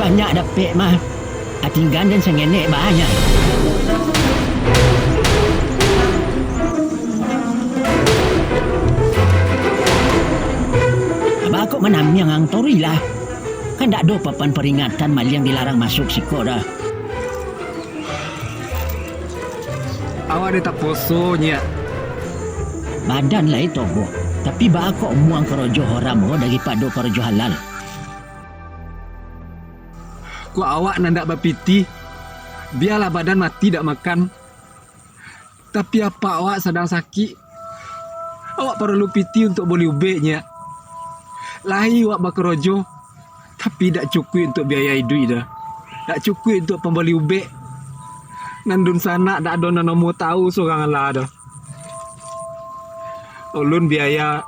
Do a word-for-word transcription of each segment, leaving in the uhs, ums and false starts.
Banyak dapek mah, atinggan den sangenek banyak. Baa kok manamiang ang, toruihlah. Kan dak ado papan paringatan maliang dilarang masuk siko doh. Awak deh taposo, Nyiak. Badan lai toboh, tapi baa kok muang karajo haram ko daripado karajo halal? Kok awak nan dak bapitih, bialah badan mati dak makan. Tapi apak awak sadang sakik. Awak paralu pitih untuak boli ubek, Nyiak. Lai awak bakarajo, tapi dak cukuik untuak biaya iduik doh. Dak cukuik untuak pamboli ubek. Nan dunsanak dak ado nan namuah tahu surang alah doh. Ulun biaya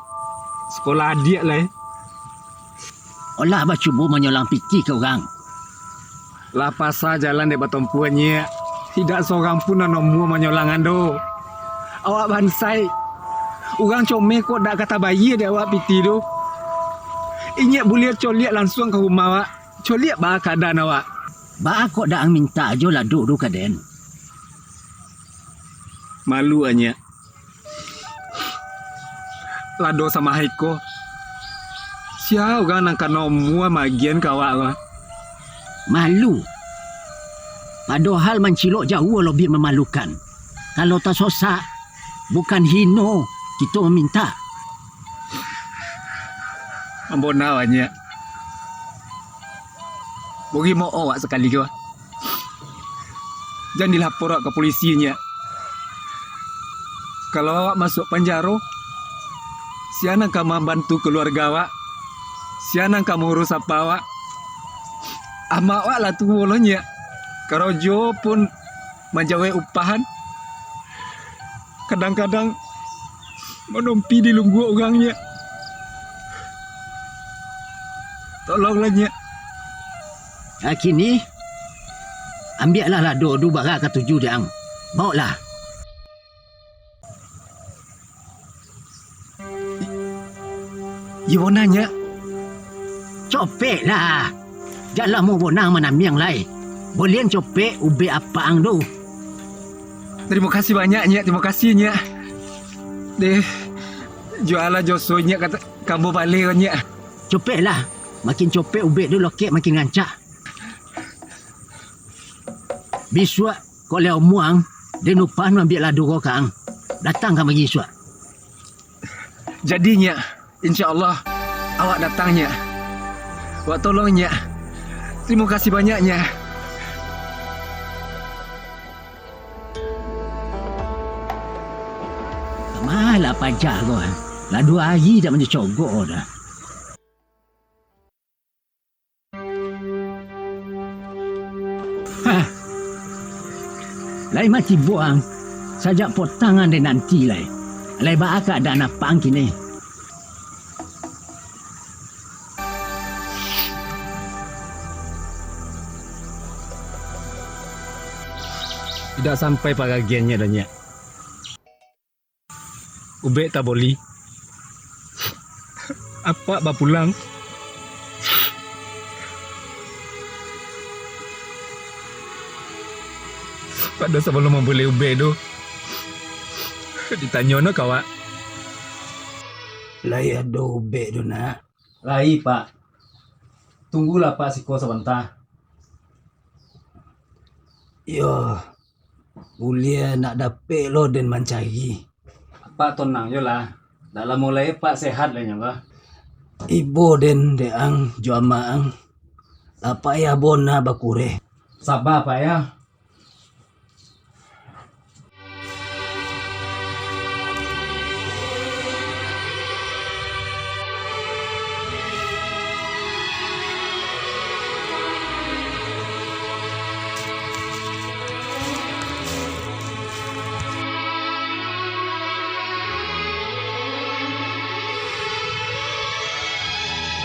sekolah adiak lai. Olah bacubo manyolang pitih ka urang. Lah pasa jalan dek batompuah, Nyiak. Indak surang pun nan namuah manyolangan doh. Awak bansaik. Urang comeh kok dak ka tabayia dek awak pitih tu. Inyiak buliah coliak lansuang ka rumah awak. Coliak baa kaadaan awak. Baa kok dak ang mintak jo lado tu ka den? Malu, Nyiak. Lado samahal ko. Sia urang nan ka namuah maagiahan ka awak ko? Malu. Padohal mancilok jauah labiah mamalukan. Kalau tasosak, bukan hino kito mamintak. Ambo na, Nyiak. Bari maoh awak sakali ko. Jan dilapor awak ka polisi, Nyiak. Kalau awak masuak panjaro, sia nan ka mambantu kaluarga awak? Sia nan ka mauruih apak awak? Amak awak lah tuo lo, Nyiak. Karajo pun manjawek upahan. Kadang-kadang manompi di lungguak urang, Nyiak. Tolonglah, Nyiak. Kini, ambiaklah lado tu bara katuju dek ang. Bawoklah. Iyo bana, Nyiak. Copeklah. Jan lamo bana ang manamiang lai. Buliah copek ubek apak ang tu. Tarimo kasih banyak, Nyiak. Tarimo kasih, Nyiak. Deh, jualah joso, Nyiak, ka, ka ambo baleh ko, Nyiak. Copeklah. Makin copek ubek tu lokek makin rancak. Bisuak, kok lai umua ang, den upah maambiak lado ko ka ang. Datang kamari isuak. Jadi, Nyiak, insya Allah, awak datang, Nyiak. Awak tolong, Nyiak. Tarimo kasih banyak, Nyiak. Malah paja ko, ah. Lah duo ari dak mancogok dah. Hah. Lai mati buang, sajak potang ang den nanti lai. Lai baa kaadaan apak ang kini? Indak sampai paragiannyo doh, Nyiak. Ubek taboli. Apak bapulang. Pado sabalun mambali ubek tu, ditanyo no ka awak. Lai ado ubek tu, nak? Lai, Pak. Tunggulah, Pak, siko sabanta. Iyo. Buliah nak dapek lo den mancari. Apak tonang jo lah. Dak lamo lai Apak sehat lai nyo ko. Ibo den dek ang jo amak ang. Lah payah bona bakureh. Saba, Pak, yo.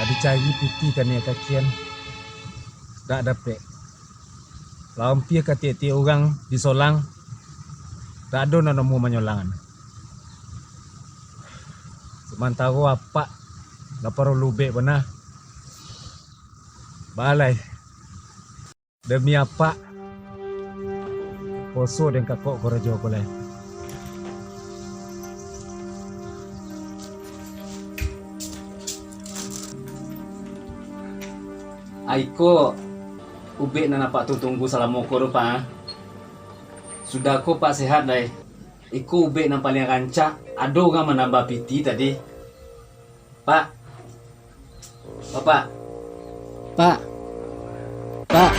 Lah dicari pitih ka niaik kakian, dak dapek. Lah ampia ka tiok-tiok urang disolang, dak ado nan namuah manyolangan. Samantaro apak lah paralu ubek bana. Baa lai, Demi apak, poso den kakok karajo ko lai. Ai ko ubek nan apak tu tunggu salamo ko tu, Pak. Sudah ko, Pak, sehat lai. Iko ubek nan paliang rancak, ado urang manambah piti tadi. Pak. Bapak. Pak. Pak.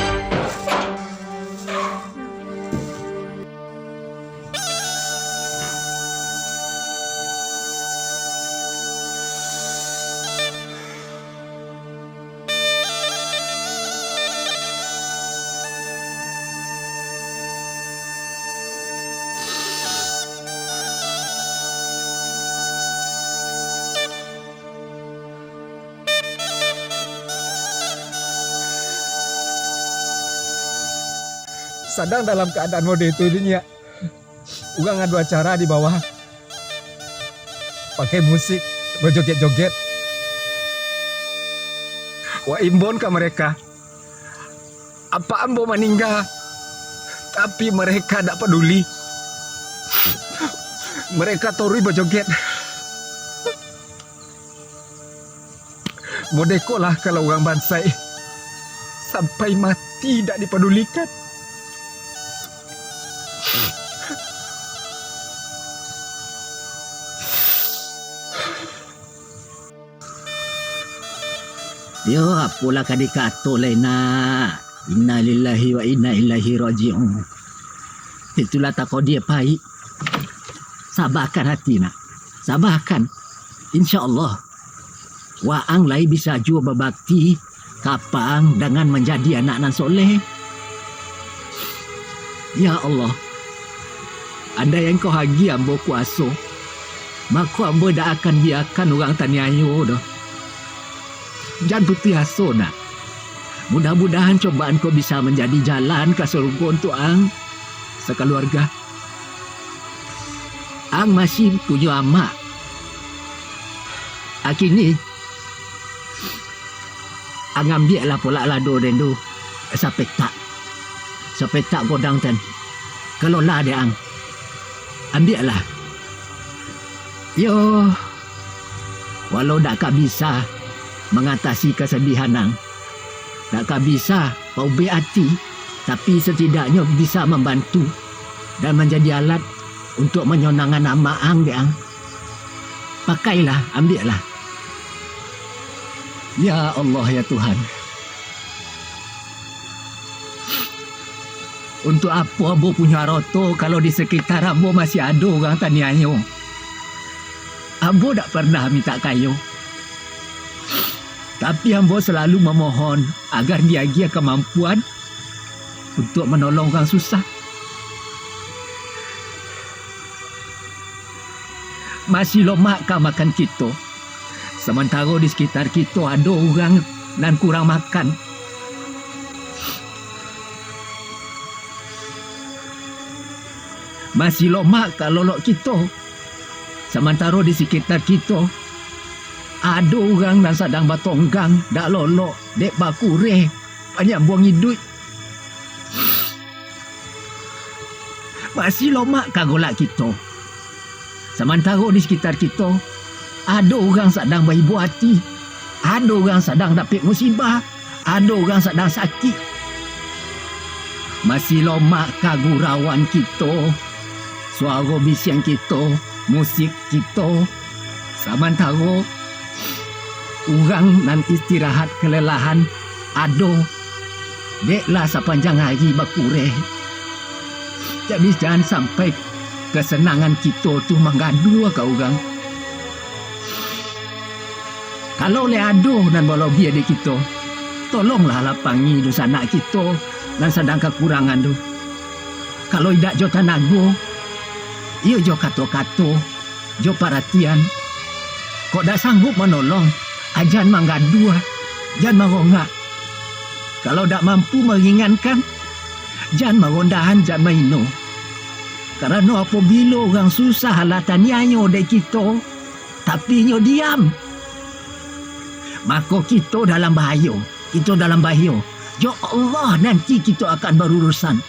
Sadang dalam kaadaan model itu, Nyiak. Urang ado acara di bawah, pakai musik, bajoget-joget. Wak imbon ka mereka, apak ambo maningga, tapi mereka dak paduli. Mereka taruih bajoget. Modeko lah kalau urang bansaik, sampai mati dak dipadulikan. Yo, apolah ka dikato lai, nak. Innalillahi wa inna ilaihi raji'un. Itulah takodir pahik. Sabakan ati, nak. Sabakan. Insya Allah, waang lai bisa juo babakti ka apak ang dangan manjadi anak nan soleh. Ya Allah, andai Engkau agiah ambo kuaso, mako ambo indak akan biakan urang taniayo doh. Jan putuih aso, nak. Mudah-mudahan cobaan ko bisa manjadi jalan ka sarugo untuak ang sakaluarga. Ang masih punyo amak. Akini, ang ambiaklah polak lado den tu, sapetak. Sapetak godang ten. Kalolah dek ang. Ambiaklah. Yo, walau dak ka bisa mangatasi kasadihan ang, dak ka bisa paubek ati, tapi, satidaknyo bisa mambantu dan manjadi alat untuak manyonangan amak ang dek ang. Pakailah, ambiaklah. Ya Allah, ya Tuhan. Untuak apo ambo punyo aroto, kalau di sakitar ambo masih ado urang taniayo? Ambo dak parnah mintak kayo. Tapi, ambo salalu mamohon agar diagiah kamampuan untuak manolong urang susah. Masih lomak ka makan kito, samantaro di sakitar kito ado urang nan kurang makan. Masih lomak ka lolok kito, samantaro di sakitar kito ado urang nan sadang batonggang, dak lolok, dek bakureh panyambuang iduik. Masih lomak ka golak kito, samantaro di sakitar kito ado urang sadang baibo ati, ado urang sadang dapek musibah, ado urang sadang sakik. Masih lomak ka gurauan kito, suaro bisiang kito, musik kito, samantaro urang nan istirahat kalelahan ado, dek lah sapanjang ari bakureh. Jadi, jan sampai kasanangan kito tu manggaduah ka urang. Kalau lai ado nan balobiah dek kito, tolonglah lapangi dunsanak kito nan sadang kakurangan tu. Kalau indak jo tanago, iyo jo kato-kato, jo paratian. Kok dak sanggup manolong, a jan manggaduah, jan marongak. Kalau dak mampu maringankan, jan marondahan, jan maino. Karano apobilo urang susah alah taniayo dek kito, tapi inyo diam, mako kito dalam bahayo. Kito dalam bahayo. Jo Allah nanti kito akan barurusan,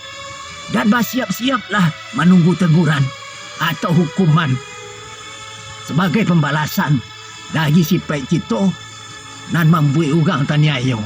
dan basiap-siaplah manunggu teguran atau hukuman sabagai pambalasan dari sipaik kito nan mambuek urang taniayo.